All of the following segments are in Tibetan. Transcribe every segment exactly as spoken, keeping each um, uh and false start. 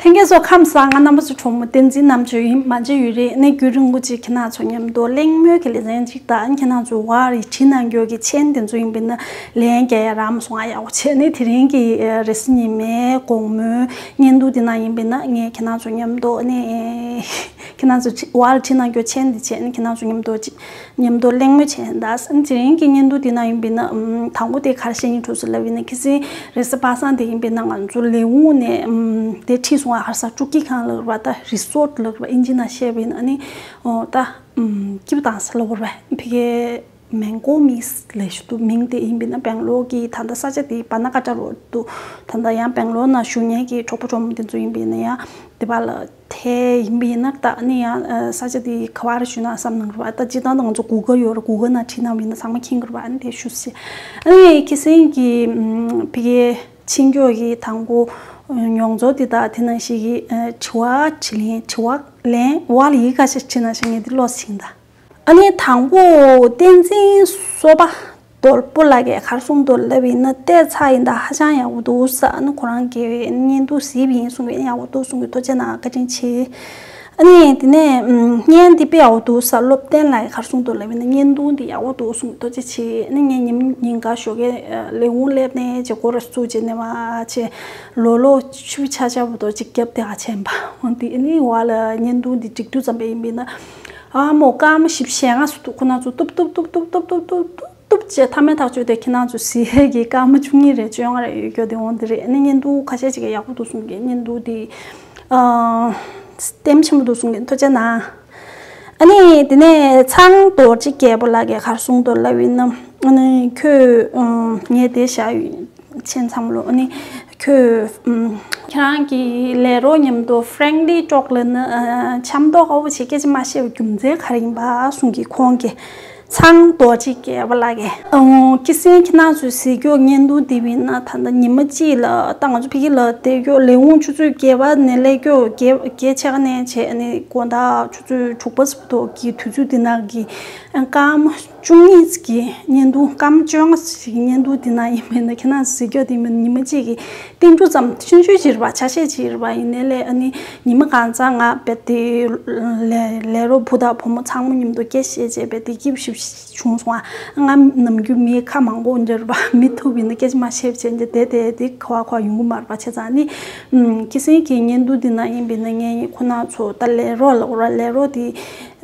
ལྷན་རྒྱས་ཚོ་ཁམས་བཟང་། ང་རྣམ་པ་ཚོ་གྲོགས་མོ་བསྟན་འཛིན་རྣམ་དཔྱོད་ཡིན། མ་མཇལ་ཡུན་རིང་། ཨ་ནི་རྒྱུན་རིང་པོ་ཅིག་ཁྱེད་རང་ཚོ་མཉམ་དུ་གླེང་མོལ་གྱི་ལེ་ཚན་ཅིག་དང་། ཨ་ནི་ཁྱེད་རང་ཚོ་ཝར་རི་བྲིས་གནང་རྒྱུ་གི་མཆན་དེ་ཚོ་ཡིན་པས་ན་ལན་རྒྱག་ཡ་རག་མ་སོང་། ཨ་ཡག་པོ་བྱས། ཨ་ནི་དེ་རིང་གི་ཨ་རེས་གཟའ་ཉི་མའི་དགོང་མོའི་བརྙན་ཐུང་དེ་ནང་ཡིན་པས་ན་ངས་ཁྱེད་རང་ཚོ་མཉམ་དུ་ཨ་ནི་ཁྱེད་རང་ཚོ་བྲིས་ཝར་རི་བྲིས་གནང་རྒྱུ་མཆན་དེ་བྱས། ཨ་ནི་ཁྱེད་རང་ཚོ་མཉམ་དུ་ཅིག་མཉམ་དུ་གླེང་མོལ་བྱས་ཡིན་ད། དེ་རིང་གི་བརྙན་ཐུང་འདི་ནང་ཡིན་པས་ན། ཨམ། དང་པོ་དེ་ག་རེ་བཤད་སྙིང་བྲོ་སོང་ལབ་ཡིན་ན། ཁ་སང་རེས་གཟའ་པ་སངས་དེ་ཡིན་པས་ན་ང་ཚོ་ལས་ཁུངས་ནས། ཨམ། དེ་ཁྲིད་སོང་བ། ག་རེ་ཟེར། སྤྲོ་སྐྱིད་ཁང་ལབ་ར། ད་རི་སོར་ཊི་ལབ་ར། ཨིན་ཇི་ནང་བཤད་པ་ཡིན་ན། ཨ་ནི་འོ་ད། ཨམ། སྐྱིད་པོ་བཏང་ས་ལབ་ར། ཕ་གིའི་མེང་གོ་མིས་ལབ་ཞུ་འདུག་མིང་དེ་ཡིན་པས་ན་སྦེང་ལོར་གྱི་ད་ལྟ་ས་ཆ་དེ་བ་ན་ཀ་ཊ་ལབ་འདུག་ད་ལྟ་ཡང་སྦེང་ལོར་ནང་བཞུགས་མཁན་གྱི་གྲོགས་པོ་གྲོགས་མོ་དེ་ཚོ་ཡིན་པས་ན་ཡང་དེ་བ་ལ། དེ་ཡིན་པ་ཡིན་ན་ད་ནི་ཡང་ས་ཆ་དེ་ག་བར་ཞུ་ན་བསམ་གནང་གི་རེད་པ། ད་སྤྱིར་བཏང་ད་ང་ཚོ་གུ་གལ་ཡོད་རེད། གུ་གལ་ནང་བྲིས་གནང་བ་ཡིན་ན་ཚང་མ་མཁྱེན་གི་རེད་པ། ཨ་ནི་དེ་ཞུ་ཞེས། ཨ་ནི་ཁ་སང་གི་ཕ་གིའི་ཕྱི་འགྱུར་གྱི་དང་པོ་མྱོང་ཚོར་དེ་དག་དེ་ནང་བཞིན་གྱི་དྲི་བ་དྲིས་ལན། དྲི་བ་ལན། ཝར་ལ་ཡིག་ཁ་ཤས་བྲིས་གནང་ཞིག་ངས་དེ་ཀློག་ཟིན་ད། ཨ་ནི་དང་པོ་བསྟན་འཛིན་སོ་པ་རྡོལ་པོ་ལགས་ཀྱིས་ག་རེ་གསུངས་འདུག་ལབ་ཡིན་ན། བལྟས་ཚར་ཡིན་ད། ཧ་ཅང་ཡག་པོ་འདུག་ཟེར། ཨ་ནི་ཁོ་རང་གིས་བརྙན་ཐུང་གཟིགས་པ་ཡིན་གསུངས་པས། ཡག་པོ་འདུག་གསུངས་པས། ཐུགས་རྗེ་གནང་། བཀའ་དྲིན་ཆེ། ཨ་ནི་དེ་ནས་ཨམ། བརྙན་འདི་དཔེ་ཡག་པོ་འདུག་ཟེར། བློ་བརྟན་ལགས་ཀྱིས་ག་རེ་གསུངས་འདུག་ལབ་ཡིན་ན། བརྙན་ཐུང་འདི་ཡག་པོ་འདུག་གསུངས་པས། ཐུགས་རྗེ་ཆེ། ཨ་ནི་ངས་ཉིན་ཉིན་ག་ཞོགས་ཀས་ལས་ཁུངས་སླེབས་ནས་བྱས་སྒོ་ར་བཙུགས་བྱས་ནས་མར་བྱས་ལོ་ལོ་ཆུ་ཆ་ཆ་བོ་དོ་ཅིག་བརྒྱབ་བསྡད་ཡ་བྱས་པ། འོ་དེ་ཨ་ནི་ཝར་ལ་བརྙན་ཐུང་འདི་སྒྲིག་དུས་ཙམ་པ་ཡིན་པས་ན། ཨ་མོ་སྐར་མ་བཞི་བཅུ་ཞེ་ལྔ་ཙམ་འདུག་ཁོ་རང་ཚོ་ཏུབ་ཏུབ་ཏུབ་ཏུབ་ཏུབ་ཏུབ་ཏུབ་ཏུབ་ཏུབ་ཏུབ་བྱས་མཐའ་མའི་ཐག་གཅོད་དེ་ཁྱེད་རང་ཚོ་གཟིགས་ཡས་ཀྱི་སྐར་མ་བཅུ་གཉིས་རེ་བཅོ་ལྔ་རེ་ཡོད་རྒྱུ་དེ། འོ་དེ་རེད། ཨ་ནི་བརྙན་ཐུང་ཁ་ཤས་ཅིག་གིས་ཡག་པོ་འདུག་གསུངས་ཀྱི། བརྙན་ཐུང་དེ་ཨ་ལྟད་མོ་ཆེན་པོ་འདུག་གསུངས་ཀྱི། ཐུགས་རྗེ་གནང་། ཨ་ནི་དེ་ནས་ཚང་རྡོ་རྗེ་རྒྱལ་པོ་ལགས་ཀྱིས་ག་རེ་གསུངས་འདུག་ལབ་ཡིན་ན། ཨ་ནི་ཁྱོད་ཨ་ངས་དེ་བཞག་ཡོད། མཆན་ཚང་མ་ལོ། ཨ་ནི་ཁྱོད་ཨམ། ཁྱེད་རང་གི་ལས་རོགས་མཉམ་དུ་ཧྥེ་རེང་ལི་ཊོག་ལབ་ན་ཨ་འཆམ་མདོག་ཁ་པོ་བྱས་སྐད་ཆ་མ་བཤད་པའི་རྒྱུ་མཚན་ག་རེ་ཡིན་པ་གསུངས་ཀྱི། ཁོང་གིས། ཚང་རྡོ་རྗེ་རྒྱལ་པོ་ལགས་ཀྱིས། ཨོ། ཁ་སང་ཁྱེད་རང་ཚོས་གཟིགས་རྒྱུ་བརྙན་ཐུང་འདི་བས་ན། ད་ལྟ་ཉི་མ་གཅིག་ལ་ད་ང་ཚོ་ཕ་གི་ལ་བསྡད་རྒྱུ་ལས་ཁུངས་ཆུ་ཚོད་བརྒྱད་པ་ནས་སླེབས་རྒྱུ་བརྒྱད་བརྒྱད་ཕྱེད་ཀ་ནས་བྱས་ནས་དགོང་དག་ཆུ་ཚོད་དྲུག་པ་ཙམ་ཐོག་གི་དུས་ཚོད་འདི་ནང་གི་སྐར་མ་བཅུ་གཉིས་ཀྱི་བརྙན་ཐུང་སྐར་མ་བཅོ་ལྔ་ཞིག་གི་བརྙན་ཐུང་འདི་ནང་ཡིན་པས་ན། ཁྱེད་རང་གཟིགས་རྒྱུ་དེ་མིན་ཉི་མ་གཅིག་གི་ཏིལ་འབྲུ་ཙམ་ཆུང་ཆུང་ཅིག་རེད་པ། ཆ་ཤས་ཅིག་རེད་པ། ཡིན་ནའི་ལས་ཨ་ནི་ཉི་མ་གང་ཙམ་ང་རྦད་དེ་ལས་ལས་རོགས་བུ་དང་བུ་མོ་ཚང་མ་མཉམ་དུ་སྐད་བཤད་བྱས་རྦད་དེ་སྐྱིད་པོ་ཞེ་པོ་བྱུང་སོང་ཨ། ང་ནམ་རྒྱུན་མི་ཁ་མང་པོ་འདྲ་རེད་པ། མི་ཐུག་པ་ཡིན་ན་སྐད་ཆ་མ་བཤད་བྱས་འདི་བསྡད་བསྡད་དེ་ག་བ་ག་བ་ཡོང་གི་མ་རེད་པ། བྱས་ཙང་ནི་ཨམ། ཁ་སང་གི་བརྙན་ཐུང་འདི་ནང་ཡིན་པས་ན་ངས་ཁོ་རང་ཚོ་ད་ལས་རོགས་ལབ་ར། ལས་རོགས་དེ་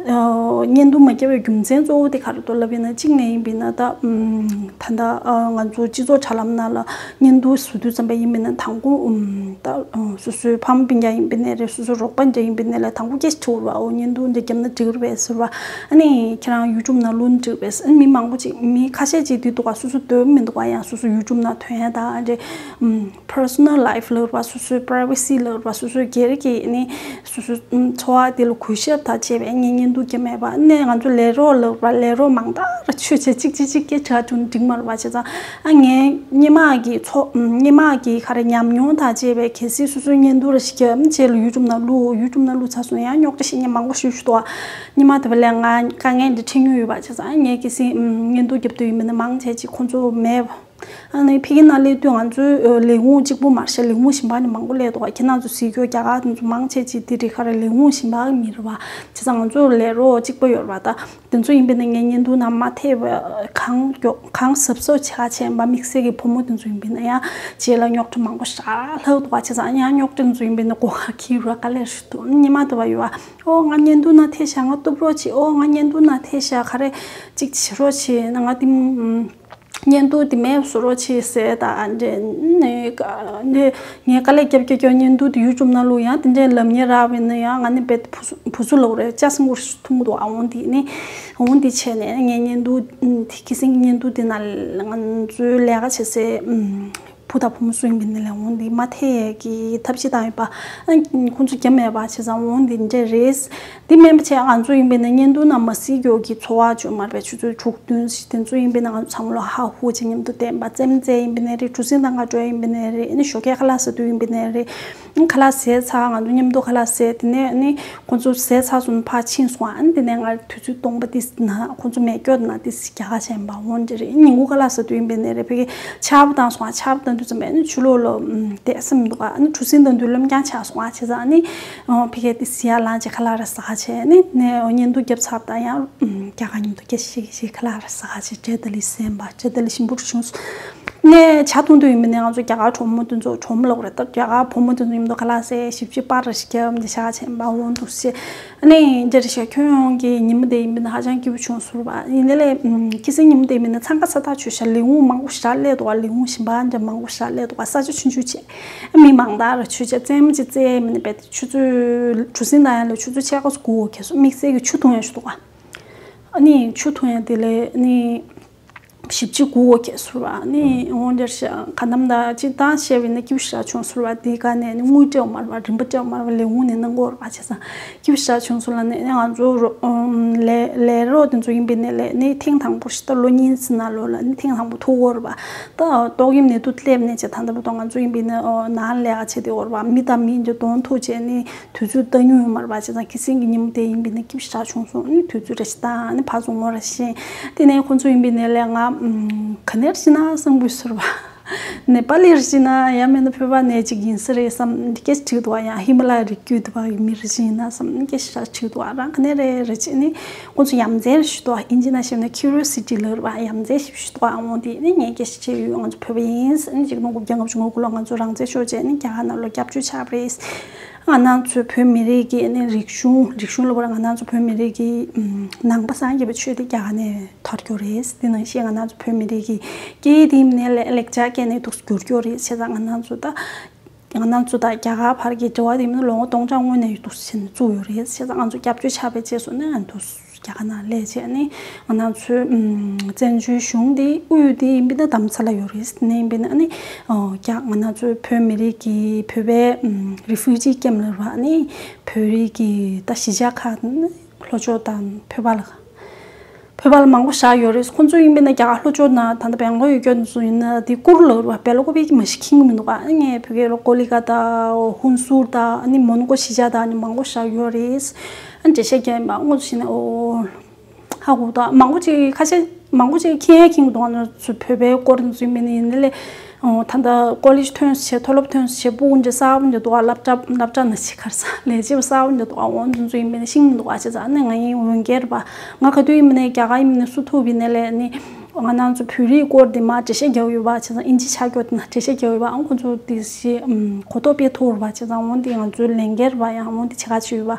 ཨོ། བརྙན་ཐུང་མ་བརྒྱབ་པའི་རྒྱུ་མཚན་གཙོ་བོ་དེ་ག་རེ་འདུག་ལབ་ཡིན་ན། གཅིག་ནས་ཡིན་པས་ན་ད་ཨམ། ད་ལྟ་ཨ་ང་ཚོ་སྤྱི་ཚོགས་དྲ་ལམ་ནང་ལ་བརྙན་ཐུང་བཟོ་དུས་ཙམ་པ་ཡིན་པས་ན་དང་པོ་ཨམ། ད་ཨ་སོ་སོའི་ཕ་མ་སྤུན་ཀྱག་ཡིན་པས་ན་རེད། སོ་སོའི་རོགས་པ་འདྲ་ཡིན་པས་ན་ལ་དང་པོ་སྐད་ཆ་དྲི་བ་རེད་པ། ཨོ། བརྙན་ཐུང་འདི་བརྒྱབ་ན་འགྲིག་གི་རེད་པས་ཟེར་བ། ཨ་ནི་ཁྱེད་རང་ཡུ་ཊུབ་ནང་བླུགས་ན་འགྲིག་པས། ཨ་ནི་མི་མང་པོ་ཅིག་མི་ཁ་ཤས་ཅིག་དེ་འདུག་ག་སོ་སོ་འདོད་མི་འདུག་ག་ཡང་སོ་སོ་ཡུ་ཊུབ་ནང་ཐོན་ཡ་ད་འདྲ་ཨམ། personal life་ལབ་ར། སོ་སོའི་privacy་ལབ་ར། སོ་སོའི་སྒེར་གྱི་ནི་སོ་སོའི་འཚོ་བ་དེ་ལ་གུས་ཞབས་དང་བཅས་པའི་ངས་བརྙན་ཐུང་བརྒྱབ་མེད་པ། ནས་ང་ཚོ་ལས་རོགས་ལབ་ར། ལས་རོགས་མང་དག་ར་ཆོས་བྱེད་ཅིག་ཅིག་ཅིག་སྐད་ཆ་བྱུང་འགྲིག་མ་རེད་པ། བྱས་ཙང་ཨ་ངས་སྔོན་མ་གི་ཚོ་སྔོན་མ་གི་ག་རེ་ཉམས་མྱོང་དང་བཅས་པའི་གལ་སྲིད་སོ་སོའི་བརྙན་ཐུང་ར་ཞིག་བརྒྱབ་བྱས་ལ་ཡུ་ཊུབ་ནང་བླུགས། ཡུ་ཊུབ་ནང་བླུགས་ཚར་སོང་ཡང་རྙོག་དྲ་བཤད་མཁན་མང་པོ་ཞེ་པོ་ཞིག་འདུག་ག་སྔོན་མ་དེ་བ་ལས་ང་དཀའ་ངལ་འདི་འཕྲད་མྱོང་ཡོད་པ། བྱས་ཙང་ཨ་ངས་གལ་སྲིད་ཨམ། བརྙན་ཐུང་བརྒྱབ་འདོད་ཡིན་པ་ན་མང་ཆེ་ཅིག་ཁོང་ཚོ་མེད་པ། ཨ་ནི་ཕ་གི་ནང་སླེབས་དུས་ང་ཚོའི་ལས་ཁུངས་གཅིག་པུ་མ་རེད་ཤག་ལས་ཁུངས་གཞན་པ་ནས་མང་པོ་སླེབས་འདུག་ག་ཁྱེད་རང་ཚོ་གཟིགས་རྒྱུ་རྒྱ་གར་དེ་ཚོ་མང་ཆེ་ཅིག་དེ་རིགས་ག་རེ་ལས་ཁུངས་གཞན་པ་གི་མི་རེད་པ། བྱས་ཙང་ང་ཚོ་ལས་རོགས་གཅིག་པ་ཡོད་རེད་པ། ད་དེ་ཚོ་ཡིན་པས་ན་ངས་བརྙན་ཐུང་ནང་མ་ཐེ་བའི་གང་མགྱོགས་གང་གཟབ་གཟབ་བྱེད་ག་བྱས་པ། དམིགས་བསལ་གྱི་བུ་མོ་དེ་ཚོ་ཡིན་པས་ན་ཡང་རྗེས་ལ་རྙོག་དྲ་མང་པོ་ཞེ་དྲག་ལྷག་འདུག་ག་བྱས་ཙང་ཡང་རྙོག་དྲ་དེ་ཚོ་ཡིན་པས་ན་སྒོ་ཁ་འཁྱེར་ར་དཀའ་ལས་ཞིག་འདུག་སྔོན་མ་དེ་བ་ཡོད་པ། ཨོ་ང་བརྙན་ཐུང་ནང་ཐེ་ཤག་ང་གཏུབ་རོགས་བྱེད། ཨོ་ང་བརྙན་ཐུང་ནང་ཐེ་ཤག་ག་རེ་གཅིག་བྱེད་རོགས་བྱེད། ང་དེ་ཨམ། བརྙན་ཐུང་དེ་མེད་པ་བཟོ་རོགས་བྱེད་ཟེར། ད་འདྲེ་ནས་ཀ་འདྲེ་ངས་དཀའ་ལས་རྒྱབ་རྒྱབ་རྒྱབ་བརྙན་ཐུང་དེ་ཡུ་ཊུབ་ནང་བླུགས། ཡང་དེ་འདྲས་ལབ་མཁན་རག་པས་ན་ཡང་ང་ནི་རྦད་བུ་བུ་ཚོ་ལབ་རེད། ལྕགས་སྲིན་པོ་ཞིག་འཐུང་གི་འདུག་ཨ་འོང་དེ་ནི་འོང་དེ་བྱས་ནས་ངས་བརྙན་ཐུང་དེ་ཁ་སང་བརྙན་ཐུང་དེ་ནང་ང་ཚོའི་ལས་ཀ་བྱེད་སའི་བུ་དང་བུ་མོ་སུ་ཡིན་པའི་ནི་ལས་འོང་དེ་མ་ཐེ་གི་ཐབས་ཤེས་བཏང་ཡོད་པ། ཨ་ཁོང་ཚོ་རྒྱབ་མེད་པ་བྱས་ཙང་འོང་དེ་འདྲས་རེད། དེ་མིན་པ་བྱས་ང་ཚོ་ཡིན་པས་ན་བརྙན་ཐུང་ནང་མ་གཟིགས་རྒྱུ་གི་ཚོར་བ་བྱུང་མ་རེད་པས། ཆུ་ཚོད་དྲུག་བདུན་ཞིག་དེ་ཚོ་ཡིན་པས་ན་ང་ཚོ་ཚང་མ་ལོ་ཧ་ཧུ་བྱས་མཉམ་དུ་བསྟན་པ་རྩེད་མོ་རྩེ་ཡིན་པས་ན་རེད། གྲུ་གཟིངས་ནང་ག་འགྲོ་ཡིན་པས་ན་རེད། ཨ་ནི་ཞོགས་ཀས་ཁ་ལག་ཟ་དུས་ཡིན་པས་ན་རེད། ཁ་ལག་ཟས་ཚར། ང་ཚོ་མཉམ་དུ་ཁ་ལག་ཟས། དེ་ནས་ཨ་ནི་ཁོང་ཚོ་ཟས་ཚར་སོང་ན་ཕར་ཕྱིན་སོང་། ཨ་ནི་དེ་ནས་ང་དུས་ཚོད་སྟོང་པ་ཏིས་ན་ཁོང་ཚོ་མེ་སྐྱོར་ན་ཏིས་རྒྱ་གར་ཆེན་པ་འོང་འདི་རེད། ཉིན་གུང་ཁ་ལག་ཟ་དུས་ཡིན་པའི་ནས་རེད། ཕ་གི་ཆར་པ་བཏང་སོང་། ཆར་པ་བཏང་དུས་ཙམ་པས་ཨ་ནི་ཆུ་ལོག་ལོ་བསྡད་ས་མི་འདུག་ཨ་ནི་གྲུ་གཟིངས་བཏང་དུས་ལམ་རྐྱང་ཆགས་སོང་། ཨ་བྱས་ཙང་ཨ་ནི་ཕ་གི་ཏིས་ཡར་ལངས་བྱས་ཁ་ལག་ར་ཟ་ག་བྱས། ཨ་ནི་ནས་བརྙན་ཐུང་བརྒྱབ་ཚར་བ་དང་ཡང་རྒྱ་གར་མཉམ་དུ་སྐད་ཆ་བཤད་བཤད་ཁ་ལག་ར་ཟ་ག་བྱས། བཀྲ་ཤིས་བདེ་ལེགས་ཟེར་བ། བཀྲ་ཤིས་བདེ་ལེགས་ཞིམ་པོ་བྱུང་སོང་། ནས་ཇ་འཐུང་དུས་ཡིན་པ་ནས་ང་ཚོ་རྒྱ་གར་གྲོགས་མོ་དེ་ཚོ། གྲོགས་མོ་ལབ་རེད་ད། རྒྱ་གར་བུ་མོ་དེ་ཚོ་མཉམ་དུ་ཁ་ལག་ཟས་ཞིབ་ཅིག་པར་རེ་ཞིག་བརྒྱབ་འདི་ཤག་ཆེན་པ་འོང་འདུག་ཟེར། ཨ་ནི་འདི་རེ་ཞིག་ཁྱོན་ཡོངས་ཀྱི་ཉིན་མོ་དེ་ཡིན་པ་ན་ཧ་ཅང་སྐྱིད་པོ་བྱུང་སོང་བ། ཡིན་ནའི་ལས་ཁྱི་སེང་ཉིན་མོ་དེ་ཡིན་པ་ན་འཚང་ཁ་ཚ་ཐག་ཆོད་ཤག་ལས་ཁུངས་མང་པོ་ཞིག་སླེབས་འདུག་བ། ལས་ཁུངས་གཞན་པ་འདྲ་མང་པོ་ཞིག་སླེབས་འདུག་བ། ས་ཆ་ཆུང་ཆུང་བྱས། ཨ་མི་མང་དག་ར་ཆུ་བྱས། རྩེད་མོ་ཅིག་རྩེ་ཡིན་པ་ན་རྦད་དེ་ཆུ་ཚོད་གྲུ་གཟིངས་བཏང་ཡ་ལ་ཆུ་ཚོད་ཕྱེད་ཀ་དགུ་བ་ཁེལ་སོང་། དམིགས་བསལ་གྱི་ཆུ་འཐུང་ཡ་ཞིག་འདུག་བ། ཨ་ནི་ཆུ་འཐུང་ཡ་དེ་ལས་ཨ་ནི། ཞིབ་ཅིག་སྒུག་དགོས་ཁེལ་སོང་བ། ནི་འོང་འདིར་ཤ་ག་ནམ་ད་ཅི་ད་བཤད་པ་ཡིན་ན་སྐྱིད་པོ་ཞེ་དྲག་བྱུང་སོང་བ། དེ་ག་ནས་ནི་དངུལ་སྤྲད་མ་རེད་བ། རིན་པ་སྤྲད་མ་རེད་བ། ལས་ཁུངས་ནས་གནང་གི་ཡོད་རེད་བ། བྱས་ཙང་སྐྱིད་པོ་ཞེ་དྲག་བྱུང་སོང་ལ། ནི་ང་ཚོ་རོ་ལས་ལས་རོགས་དེ་ཚོ་ཡིན་པའི་ནི་ལས་ནི་ཐེངས་དང་པོ་ཞིག་ད་ལོ་གཉིས་ཙམ་ནང་ལོགས་ལ་ནི་ཐེངས་དང་པོ་ཐུག་གི་ཡོད་རེད་བ། ད་ཏོག་དབྱིབས་ནད་དུག་སླེབས་ནས་བྱས་ད་ལྟ་བར་དུ་ང་ཚོ་ཡིན་པའི་ནི་ནང་ལས་ཀ་བྱེད་དེ་ཡོད་རེད་བ། མི་དང་མི་འདྲ་གདོང་ཐུག་བྱས་ནི། དུས་ཚོད་ལྟ་མྱོང་ཡོད་མ་རེད་པ། བྱས་ཙང་ཁྱི་སེང་གི་ཉིན་མོ་དེ་ཡིན་པས་ན་སྐྱིད་པོ་ཞེ་དྲག་བྱུང་སོང་། ཨ་ནི་དུས་ཚོད་རེ་ཞིག་བཏང་། ཨ་ནི་ཕར་ཚུར་ངོ་རེ་ཤེས། དེ་ནས་ཁོང་ཚོ་ཡིན་པས་ན་ལས་ང་ཨམ་ག་ནས་རེ་ཤེས་ན་བསམ་གྱི་ཡོད་ས་རེད་པ། ནེ་པ་ལི་རེ་ཤེས་ན་ཡང་མིན་ན་བོད་པ་ནས་ཅིག་ཡིན་ས་རེད་བསམ། སྐད་ཆ་དྲིས་འདུག་པ། ཡང་ཧི་མ་ལ་ཡའི་རི་རྒྱུད་དུ་བ་ཡི་མི་རེ་ཤེས་ཡིན་ན་བསམ། སྐད་ཆ་དྲིས་འདུག་པ། རང་ག་ནས་རེད་རེ་བྱས་ནི་ཁོང་ཚོ་ཡ་མཚན་རེ་ཞུས་འདུག་པ། ཨིན་ཇི་ནང་བཤད་ན་ཁིའུ་རི་ཡོ་སི་ཊི་ལབ་རེད་པ། ཡ་མཚན་ཞིག་ཞུས་འདུག་པ། འོང་དེ་ནི་ངས་སྐད་ཆ་དྲིས་ཡོད། ང་ཚོ་བོད་པ་ཡིན་ཟེར། ཨ་ནི་ཆིག་སྟོང་དགུ་བརྒྱ་ལྔ་བཅུ་ང་དགུ་ལོ་ང་ཚོ་རང་བཙན་ཤོར་རྗེས་ནི་རྒྱ་གར་ནང་ལོགས་སྐྱབས་བཅོལ་ཆགས་པ་རེད། ང་རང་ཚོའི་བོད་མི་རིགས་ཀྱི་ནི་རིག་གཞུང་། རིག་གཞུང་ལབ་པ་ར། ང་རང་ཚོ་བོད་མི་རིགས་ཀྱི་ཨམ་ནང་པ་སངས་རྒྱས་པའི་ཆོས་དེ་རྒྱ་གར་ནས་ཐར་རྒྱུ་རེད། དེ་ནང་བཞིན་ང་རང་ཚོ་བོད་མི་རིགས་ཀྱི་སྐད་ཡིག་དེ་ནས་ལེགས་ཆ་སྐད་ནས་ཐུགས་སུ་འགྱུར་རྒྱུ་རེད། བྱས་ཙང་ང་རང་ཚོ་ད་ང་རང་ཚོ་དང་རྒྱ་གར་བར་གྱི་འབྲེལ་བ་དེ་མིན་ལོ་ངོ་སྟོང་ཕྲག་སྔོན་ནས་ཐུགས་སུ་བྱས་ནས་བཙུགས་ཡོད་རེད། བྱས་ཙང་ང་ཚོ་སྐྱབས་བཅོལ་ཆགས་པའི་རྗེས་སུ་ནི་ང་ཚོ་རྒྱ་གར་ནང་སླེབས་བྱས་ནི་ང་རང་ཚོའི་ཨམ་བཙན་བྱོལ་གཞུང་དེ་དབུས་དེ་ཡིན་པས་ན་རྡ་རམ་ས་ལ་ཡོད་རེད། དེ་ནས་ཡིན་པས་ན་ཨ་ནི་ཨོ་རྒྱ་ང་རང་ཚོའི་བོད་མི་རིགས་ཀྱི་བོད་པའི་ཨམ་རི་ཕུ་ཇི་ཀེམ་ལབ་ར། ཨ་ནི་བོད་རིགས་ཀྱི་ད་གཞིས་ཆགས་ཁག་ནི་ལྷོ་ཕྱོགས་དང་བོད་པ་ལ་བོད་པ་ལ་མང་པོ་བཞག་ཡོད་རེད། ཁོང་ཚོ་ཡིན་པས་ན་རྒྱ་གར་ལྷོ་ཕྱོགས་ནང་ད་ལྟ་བེང་ལོར་ཡོད་སྐྱོ་ཚོ་ཡིན་ན་དེ་ཀུར་ལབ་ར། བེ་ལ་ཀོ་པི་མ་ཤི་ཁིང་མི་འདུག་ཨ་ངས་བོད་སྐད་ལ་ཀོ་ལི་ཀ་ཏ། ཧུན་སུར་དང་ཨ་ནི་མོན་གྷོ་གཞིས་ཆགས་དང་ཨ་ནི་མང་པོ་བཞག་ཡོད་རེད། ཨ་འགྲེལ་བཤད་རྒྱག་ཡིན་པ་ངོ་ཚུ་ཤེས་ན་ཨོ། ཧ་གོ་ད། མང་པོ་ཅིག་ཁ་ཤས་མང་པོ་ཅིག་མཁྱེན་ཡ་མཁྱེན་གྱི་འདུག་ང་ཚོ་བོད་པའི་སྐོར་འཛུལ་མིན་ཡིན་ནི་ལས། ད་ལྟ་ཀོ་ལེཇ་ཐོན་ཟེར། མཐོ་སློབ་ཐོན་ཟེར། སྤུ་གུ་འདྲ་གསར་པ་འདྲ་འདུག་ཨ་སློབ་གྲྭ་སློབ་གྲྭ་ནང་ཞིག་གར་ས་ལས་བྱེད་པ་གསར་པ་འདྲ་འདུག་ཨ་འོང་འཛུལ་འཛུལ་ཡིན་མིན་ཤིང་འདུག་ཨ་བྱས་ཙང་ནི་ང་ཡིན་འོན་སྐལ་རེད་པ། ང་ག་དུས་ཡིན་མིན་ནས་རྒྱ་གར་ཡིན་མིན་ནས་སུ་ཐུག་པ་ཡིན་ནི་ལས་ནི། ང་རང་ཚོ་བོད་རིགས་སྐོར་འདི་མ་འགྲེལ་བཤད་རྒྱག་ཡོད་པ་བྱས་ཙང་ཨིན་ཇི་ཆ་སྐྱོར་དེ་ན་འགྲེལ་བཤད་རྒྱག་ཡོད་པ། ཨང་ཁོང་ཚོ་དེ་ཞེ་གོ་རྟོགས་སྤེལ་ཐུབ་རེད་པ་བྱས་ཙང་འོང་དེ་ང་ཚོའི་ལས་འགན་རེད་པ། ཡང་འོང་དེ་བྱེད་ག་བྱེད་ཡོད་པ།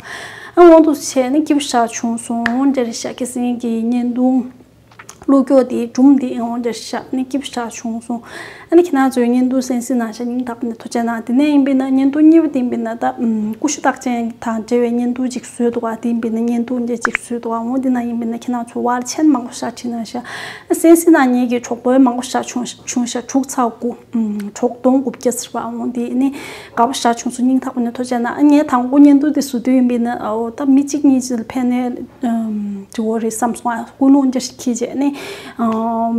ཨ་འོང་དུ་བྱས་ནི་སྐྱིད་པོ་ཞེ་དྲག་བྱུང་སོང་། འོང་འདྲ་རེད་ཤག་ཁྱི་སེང་གི་བརྙན་ཐུང་བླུགས་སྐྱོ་དེ་སྒྲུང་དེ་འོང་འདྲ་རེད་ཤག་ནི་སྐྱིད་པོ་ཞེ་དྲག་བྱུང་སོང་། ཨ་ནི་ཁྱེད་རང་ཚོའི་བརྙན་ཐུང་གསན་གཟིགས་གནང་ཤག་སྙིང་ཐག་པ་ནས་ཐུགས་རྗེ་གནང་། དེ་ནས་ཡིན་པས་ན་བརྙན་ཐུང་གཉིས་པ་དེ་ཡིན་པས་ན་ད་ཀུ་ཤུ་རྟགས་ཅན་དང་འབྲེལ་བའི་བརྙན་ཐུང་ཅིག་བཟོས་འདུག་ག་དེ་ཡིན་པས་ན་བརྙན་ཐུང་འདྲ་ཅིག་བཟོས་འདུག་ག་འོང་དེ་ན་ཡིན་པས་ན་ཁྱེད་རང་ཚོ་ཝར་ཆེན་མང་པོ་ཞེ་དྲག་བྲིས་གནང་ཤག་གསན་གཟིགས་གནང་མཁན་གྱི་གྲོགས་པོ་མང་པོ་ཞེ་དྲག་བྱུང་ཞག་དྲུག་ཚེག་དགུ། གྲོགས་སྟོང་དགུ་བརྒྱ་ཟེར་བ་འོང་དེ་ནི་དགའ་པོ་ཞེ་དྲག་བྱུང་སོང་། སྙིང་ཐག་པ་ནས་ཐུགས་རྗེ་གནང་། ངས་དང་པོ་བརྙན་ཐུང་དེ་བཟོ་དུས་ཡིན་པས་ན་ཨོ་ད་མི་གཅིག་གཉིས་ཅིག་ལ་ཕན་ནས་འགྲོ་གི་རེད་བསམ་སོང་། ཨ་ཀུན་སློང་འདྲ་ཞིག་འཁྱེར་བྱས་ནི་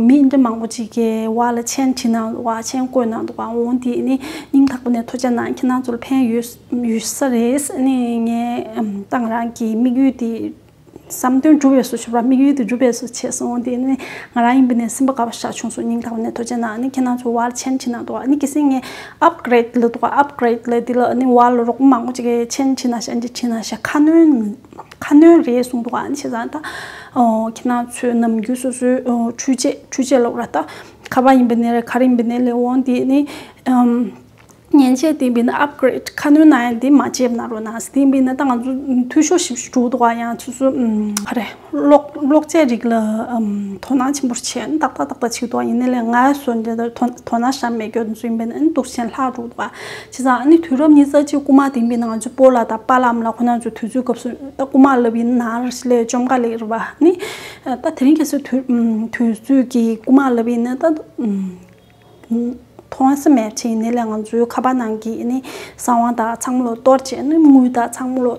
མི་འདྲ་མང་པོ་ཅིག་གིས་ཝར་ལ་མཆན་བྲིས་གནང་འདུག་ག་མཆན་བཀོད་གནང་འདུག་ག་འོང་དེ་ནི་སྙིང་ཐག་པ་ནས་ཐུགས་རྗེ་གནང་། ཁྱེད་རང་ཚོ་ལ་ཕན་ཡོད་ཡོད་ས་རེད། ནི་ངས་ད་ང་རང་གི་དམིགས་ཡུལ་དེ། བསམ་དོན་འགྲུབ་པའི་བཟོ་ཞུ་བ། དམིགས་ཡུལ་དེ་འགྲུབ་པའི་བཟོ་བྱས་སོང་དེ་ནི་ང་རང་ཡིན་པ་ནས་སེམས་པ་དགའ་པོ་ཞེ་དྲག་བྱུང་སོང་། སྙིང་ཐག་པ་ནས་ཐུགས་རྗེ་གནང་། ནི་ཁྱེད་རང་ཚོ་ཝར་ཆེན་བྲིས་གནང་འདུག་ཨ་ནི་གལ་སྲིད་ངས་ཨབ་གྷི་རེད་ལབ་འདུག་ཨབ་གྷི་རེད་ལབ་དེ་ལ་ནི་ཝར་ལ་རོགས་པ་མང་པོ་ཅིག་གིས་ཆེན་བྲིས་གནང་ཤག་འདི་བྲིས་གནང་ཤག་ཁ་སྣོན་ཁ་སྣོན་རེད་གསུངས་འདུག་ཨ་ནི་བྱས་ཙང་ད་ཁྱེད་རང་ཚོའི་ནམ་རྒྱུན་སོ་སོའི་འཕྲུལ་ཆས་འཕྲུལ་ཆས་ལབ་ར་ད་ཁ་པར་ཡིན་པ་ནས་རེད། ག་རེ་ཡིན་པ་ནས་ལས་འོང་དེ་ནི། མཉེན་ཆས་དེ་ཡིན་པས་ན་ཨབ་གྷི་རེད་ཁ་སྣོན་གནང་ཡ་དེ་མ་བརྗེད་གནང་རོགས་གནང་། དེ་ཡིན་པས་ན་ད་ང་ཚོ་འཐུས་ཤོར་ཞིག་འགྲོ་འདུག་ག་ཡང་སོ་སོ་ག་རེ་གློག་གློག་ཆས་རིགས་ལ་དོ་སྣང་ཆེན་པོ་བྱས་ནས་ཏག་ཏག་ཏག་ཏག་བྱེད་འདུག་ག་ཡིན་ནའི་ལས་ང་སོ་འདྲ་དོ་དོ་སྣང་བྱས་མེད་སྐྱོ་ཚོ་ཡིན་པས་ན་ཨ་ནི་འདུག་སེ་ལྷག་འགྲོ་འདུག་ག་བྱས་ཙང་ཨ་ནི་དུས་རབས་ཉི་ཤུ་རྩ་གཅིག་རྐུ་མ་དེ་ཡིན་པས་ན་ང་ཚོ་སྤོ་ལགས་དང་པཱ་ལགས་ཨ་མ་ལགས་ཁོ་རང་ཚོ་དུས་ཚོད་སྐབས་སུ་ད་རྐུ་མ་ལབ་ཡིན་ན་རེད་ལས་བཅོམ་ག་ལེགས་རེད་པ། ཨ་ནི་ད་དེ་རིང་ཁ་སང་དུས་དུས་ཚོད་ཀྱི་རྐུ་མ་ལབ་ཡིན་ན་ད། མཐོང་ས་མེད་ཅིག་ཡིན་ནའི་ལས་ང་ཚོའི་ཁ་པར་ནང་གི་ནི་གསང་བ་དང་ཚང་མ་ལོ་གཏོར་བྱས་ནི་དངུལ་དང་ཚང་མ་ལོ་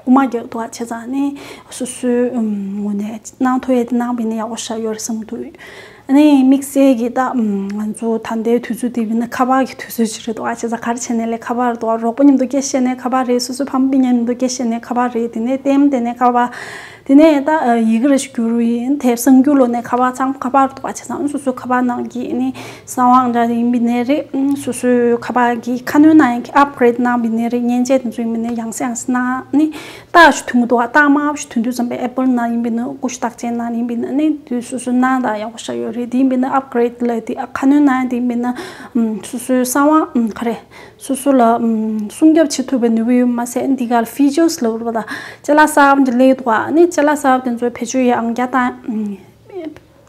རྐུ་མ་རྒྱག་འདུག་བྱས་ཙང་ནི་སོ་སོའི་ངོས་ནས་གནང་ཐུབ་ཡས་དེ་གནང་བ་ཡིན་ན་ཡག་པོ་ཞེ་དྲག་ཡོད་རེད་བསམ་འདུག་ནི་དམིགས་བསལ་གྱི་ད་ང་ཚོ་ད་ལྟའི་དུས་ཚོད་འདི་ཡིན་ན་ཁ་པར་གྱི་དུས་ཚོད་ཅིག་རེད་འདུག་ཨ། བྱས་ཙང་ག་རེ་བྱས་ནས་ལས་ཁ་པར་རེད་འདུག་རོགས་པ་མཉམ་དུ་སྐད་བཤད་ནས་ཁ་པར་རེད། སོ་སོའི་ཕ་མ་སྤུན་ཀྱག་མཉམ་དུ་སྐད་བཤད་ནས་ཁ་པར་རེད། དེ་ནས་ལྟད་མོ་བལྟས་ནས་ཁ་པར། དེ་ནས་ད་ཡི་གེ་རེ་ཞིག་བསྒྱུར་ཡིན་དེབ་གསར་འགྱུར་ཀློག་ནས་ཁ་པར། ཚང་མ་ཁ་པར་རེད་འདུག་ཨ། བྱས་ཙང་སོ་སོའི་ཁ་པར་ནང་གི་ནི་གསང་བ་འདྲ་ཡིན་པ་ནས་རེད། སོ་སོའི་ཁ་པར་གྱི་ཁ་སྣོན་ནང་ཡང་upgrade གནང་པ་ནས་རེད། མཉེན་ཆས་དེ་ཚོ་ཡིན་པ་ནས་ཡང་སེ་ཡང་སེ་གནང་ནི། རྟགས་ཤིག་ཐོན་གྱི་འདུག་ཨ། རྟགས་དམར་པོ་ཞིག་ཐོན་དུས་ཙམ་པའི་Apple ནང་ཡིན་པ་ནི་ཀུ་ཤུ་རྟགས་ཅན་ནང་ཡིན་པ་ནི་ཨ་ནི་དུས་སོ་སོ་གནང་དང་ཡག་པོ་ཞིག་ཡོད་རེད། དེ་ཡིན་པ་ནི་upgrade ལབ་དེ་ཨ། ཁ་སྣོན་ནང་ཡང་དེ་ཡིན་པ་ནི་ཨམ། སོ་སོའི་གསང་བ་ཨམ། ག་རེ། སོ་སོ་ལ་ཨམ། སྲུང་སྐྱོབ་བྱེད་ཐུབ་པའི་ནུས་པ་ཡོད་མ་ཟད་འདི་གར་features ལབ་རེད་པ། ད་ཅ་ལག་གསར་པ་འདི་སླེབས་འདུག་ཨ། ཨ་ནི་ཅ་ལག་གསར་པ་དེ་ཚོའི་བེད་སྤྱོད་ཡང་རྒྱ་དང་ཨམ།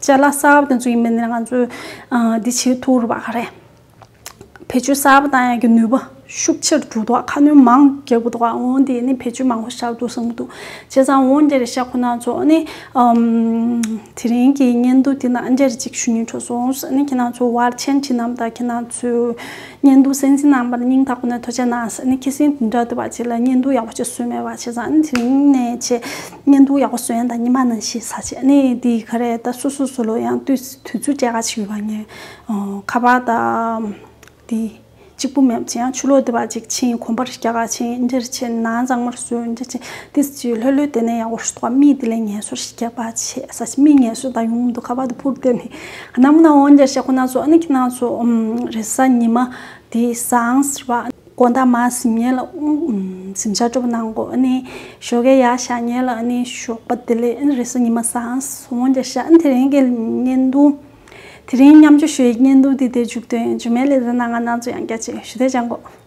ཅ་ལག་གསར་པ་དེ་ཚོ་ཡིན་པ་ནི་ང་ཚོས་ཨ། འདི་བྱེད་ཐུབ་རེད་པ། ག་རེ། བེད་སྤྱོད་གསར་པ་བཏང་ཡག་གི་ནུས་པ་ཤུགས་ཆེར་འགྲོ་འདུག་ཁ་སྣོན་མང་རྒྱག་དགོས་འདུག་འོང་དེ་ནི་བེད་སྤྱོད་མང་པོ་བཞག་འདུག་བསམ་གྱི་འདུག་བྱས་ཙང་འོང་འདིར་བཞག་ཁོ་ན་ཚོ་ནི་ཨམ། དེ་རིང་གི་བརྙན་ཐུང་དེ་ནང་འདིར་ཅིག་ཞུ་སྙིང་བྲོ་སོང་ཟེར་ནི། ཁྱེད་རང་ཚོ་བར་ཆད་བྱེད་རྣམས་དང་ཁྱེད་རང་ཚོའི་བརྙན་ཐུང་གསན་གཟིགས་གནང་བར་སྙིང་ཐག་པ་ནས་ཐུགས་རྗེ་གནང་ཟེར་ནི། ཁྱེད་སེམས་དུང་དྲག་འདུག་པ་ཅིག་ལ་བརྙན་ཐུང་ཡག་པོ་ཅིག་བཟོས་མེད་པ་བྱས་ཙང་ནི། དེ་རིང་ནས་བྱས་བརྙན་ཐུང་ཡག་པོ་བཟོས་ཡང་དང་ཉི་མ་ནང་བཞིན་ཟ་བྱས་ནི་དེ་ག་རེ་ད་སོ་སོ་སོ་ལོ་ཡང་དུས་དུས་ཚོད་སྤྲད་ག་ཅིག་ཡོད་པ་ངས་ཁ་པར་དང་། དེ་གཅིག་པུ་མེད་པ་ཅིག་ཡང་ཕྱི་ལོགས་དེ་བ་ཅིག་ཕྱིན། གོམ་པ་རེ་རྒྱག་ག་ཕྱིན། འདིར་ཕྱིན། ནང་གཙང་མར་བཟོས། འདིར་ཕྱིན། དེ་ཅིག་ལྷོད་ལྷོད་དེ་ནས་ཡག་པོ་ཞིག་འདུག་མིག་དེ་ལས་ངལ་གསོ་རེ་རྒྱག་པ་བྱས་ས་ཅིག་མིག་ངལ་གསོ་དང་ཡོང་མི་འདུག་ཁ་པར་དེ་ཕུར་བསྡད་ནས་ནམ་ན་འོང་རྒྱ་ཤ་ཁོ་ན་ཚོ་ཨ་ནི་ཁྱེད་རང་ཚོ་ཨམ། རེས་གཟའ་ཉི་མ་དེ་བཟང་ཟེར་བ། དགོང་དག་མར་གཟིམ་ཉལ་ལ་ཨུ། ཨམ། གཟིམ་ཆ་སྤྲོ་པོ་གནང་དགོས། ཨ་ནི་ཞོགས་ཀས་ཡར་ཞག་ཉལ་ལ་ཨ་ནི་ཞོགས་པ་བདེ་ལེགས། ཨ་ནི་རེས་གཟའ་ཉི་མ་བཟང་འོང་རྒྱ་ཤ། ཨ་ནི་དེ་རིང་གི་བརྙན་ཐུང་། དེ་རིང་མཉམ་སྤྱོད་ཞུ་ཡི་བརྙན་ཐུང་འདི་དེ་མཇུག་སྟོན། མཇུག་མའི་ལེ་ཚན་ནང་ང་རང་ཚོ་ཡང་བསྐྱར་ཅིག་ཞུ་དེ་སྦྱང་དགོས།